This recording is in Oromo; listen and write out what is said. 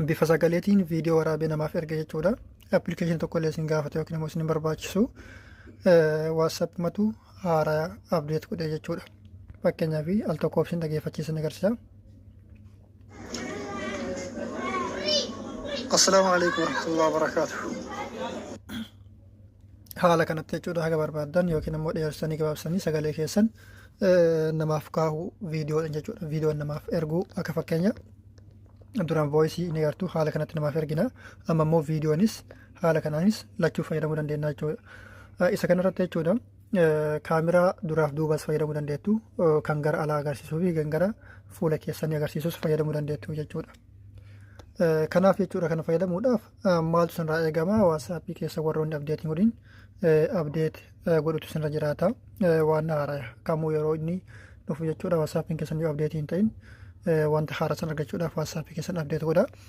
Bifa sagaleetiin viidiyoo waraabee namaaf erga jechuudha. Appilikeeshinii tokko illee isin gaafate yookiin immoo isin hin barbaachisu. WhatsApp matu haaraa update godhee jechuudha. Fakkeenyaaf al tokkoof isin dhageeffachiisan agarsiisa. Assalaamu alaikum warahmatullahi wabarakaatuh. Haala kanatti jechuudha, haga barbaaddan yookiin immoo dheersanii gabaabsanii sagalee keessan namaaf kaahuu viidiyoodhaan jechuudha. Viidiyoon namaaf erguu akka fakkeenya duraan voice ni gartuu, haala kanatti namaaf ergina. Amma immoo viidiyoonis haala kanaanis lachuu fayyadamuu dandeenya jechuudha. Isa kanarratti jechuudha, kaameraa duraaf duubas fayyadamuu dandeettu, kan gara alaa agarsiisuu fi kan gara fuula keessanii agarsiisus fayyadamuu dandeettu jechuudha. Kanaaf jechuudha, kana fayyadamuudhaaf maaltu isinirraa eegama? WhatsAppii keessa warroonni update hin godhin update godhutu isinirra jiraata. Waan haaraa kamuu yeroo inni dhufu jechuudha, WhatsAppiin keessan yoo update hin ta'in wanta haaraa san argachuudhaaf WhatsAppii keessan update godha.